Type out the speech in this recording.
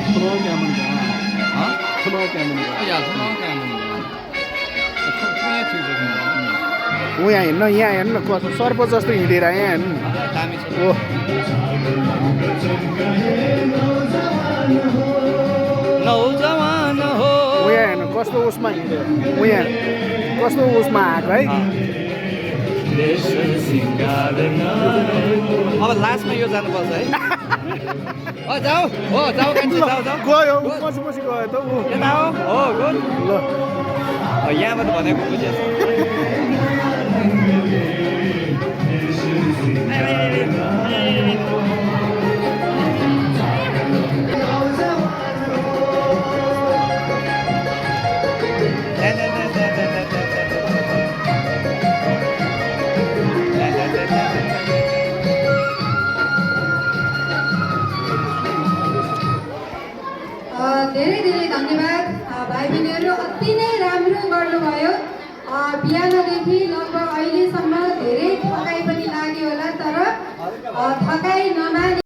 थोड़ा क्या मन का हाँ थोड़ा क्या मन का या थोड़ा क्या मन थोड़ा ठीक है ऊ यहाँ हेर्न यहाँ हेर्न कस्तो सर्प जस्तो हिँडेर यहाँ हेर्नु दामी छ ओ नौजवान हो ऊ यहाँ हेर्नु कस्तो उसमा हिँड्यो ऊ यहाँ कस्तो उसमा आएको है अब लास्टमा यो जानुपर्छ है जाऊ हो जाऊ कान्छी जाऊ जाऊ गयो ऊ पछि पछि गयो त ऊ यता हो गुड ल यहाँबाट भनेको बुझेछ धेरै धेरै धन्यवाद भाइ बहिनीहरू अति नै राम्रो गर्नुभयो बिहानदेखि लगभग अहिलेसम्म धेरै थकाइ पनि लाग्यो होला तर थकाइ नमाने